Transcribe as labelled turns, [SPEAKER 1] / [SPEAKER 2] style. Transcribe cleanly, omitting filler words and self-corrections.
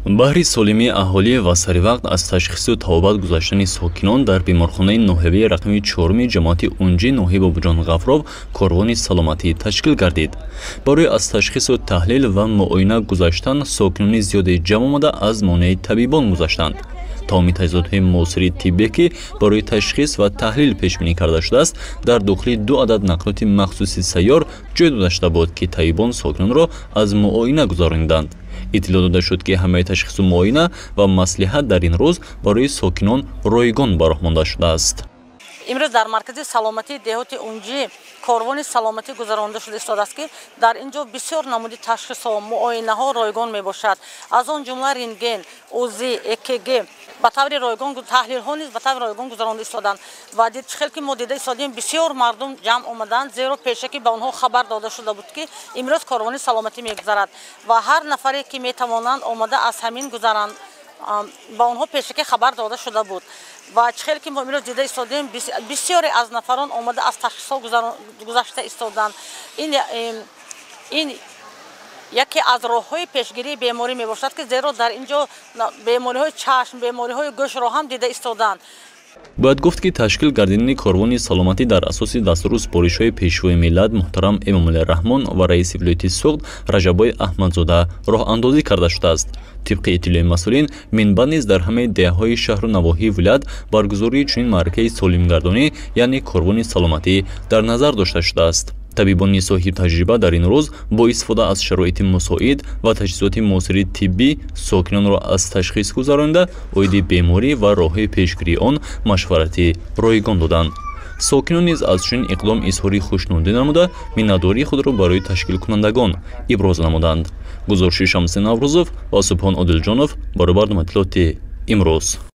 [SPEAKER 1] Баҳри солимии аҳолӣ ва саривақт аз ташхису табобат гузаштани сокинон дар беморхонаи ноҳиявии рақами чоруми ҷамоати Унҷи ноҳияи Бобоҷон Ғафуров корвони саломатӣ ташкил гардид. Барои аз ташхису таҳлил ва муоина гузаштан сокинони зиёде ҷамъ омада аз монеаи табибон гузаштанд. Тамоми таҷҳизотҳои муосири тиббие, ки барои ташхис ва таҳлил пешбинӣ карда шудааст, дар дохили ду адад нақлиёти махсуси сайёр ҷой дода шуда буд, ки табибон сокинонро аз муоина гузарониданд. Иттилоъ дода шуд, ки ҳамаи ташхису муоина ва маслиҳат дар ин рӯз барои сокинон ройгон ба роҳ монда шудааст.
[SPEAKER 2] Имрӯз дар маркази саломатии деҳоти Унҷӣ корвони саломатӣ гузаронида шуда истодааст, ки дар ин ҷо бисёр намуди ташхисҳо, муоинаҳо ройгон мебошад. Аз он ҷумла рентген, УЗИ, ЭКГ ба таври ройгон, таҳлилҳо низ ба таври ройгон гузаронида истоданд. Ва чӣ хел ки мо дида истодем, бисёр мардум ҷамъ омаданд, зеро пешакӣ ба онҳо хабар дода шуда буд, ки имрӯз корвони саломатӣ мегузарад ва ҳар нафаре ки метавонанд, омада аз ҳамин гузаранд, ба онҳо пешакӣ хабар дода шуда буд. Ва чӣ хел ки мо имрӯз дида истодем, бисёре аз нафарон омада аз ташхисҳо гузашта истоданд. Ин яке аз роҳҳои пешгирии беморӣ мебошад, ки зеро дар ин ҷо бемориҳои чашм, бемориҳои гӯшро ҳам дида истоданд.
[SPEAKER 1] Бояд гуфт, ки ташкил гардидани корвони саломатӣ дар асоси дастуру супоришҳои Пешвои миллат муҳтарам Эмомалӣ Раҳмон ва раиси вилояти Суғд Раҷаббой Аҳмадзода роҳандозӣ карда шудааст. Тибқи иттилои масъулин, минбаъд низ дар ҳамаи деҳаҳои шаҳру навоҳии вилоят баргузории чунин маъракаи солимгардонӣ, яъне корвони саломатӣ, дар назар дошта шудааст. Табибони соҳибтаҷриба дар ин рӯз бо истифода аз шароити мусоид ва таҷҳизоти муосири тиббӣ сокинонро аз ташхис гузаронида, оиди беморӣ ва роҳҳои пешгирии он машварати ройгон доданд. Сокинон низ аз чунин иқдом изҳори хушнудӣ намуда, миннатдории худро барои ташкилкунандагон иброз намуданд. Гузориши Шамси Наврӯзов ва Субҳон Одилҷонов барои барномаи иттилоотии «Имрӯз».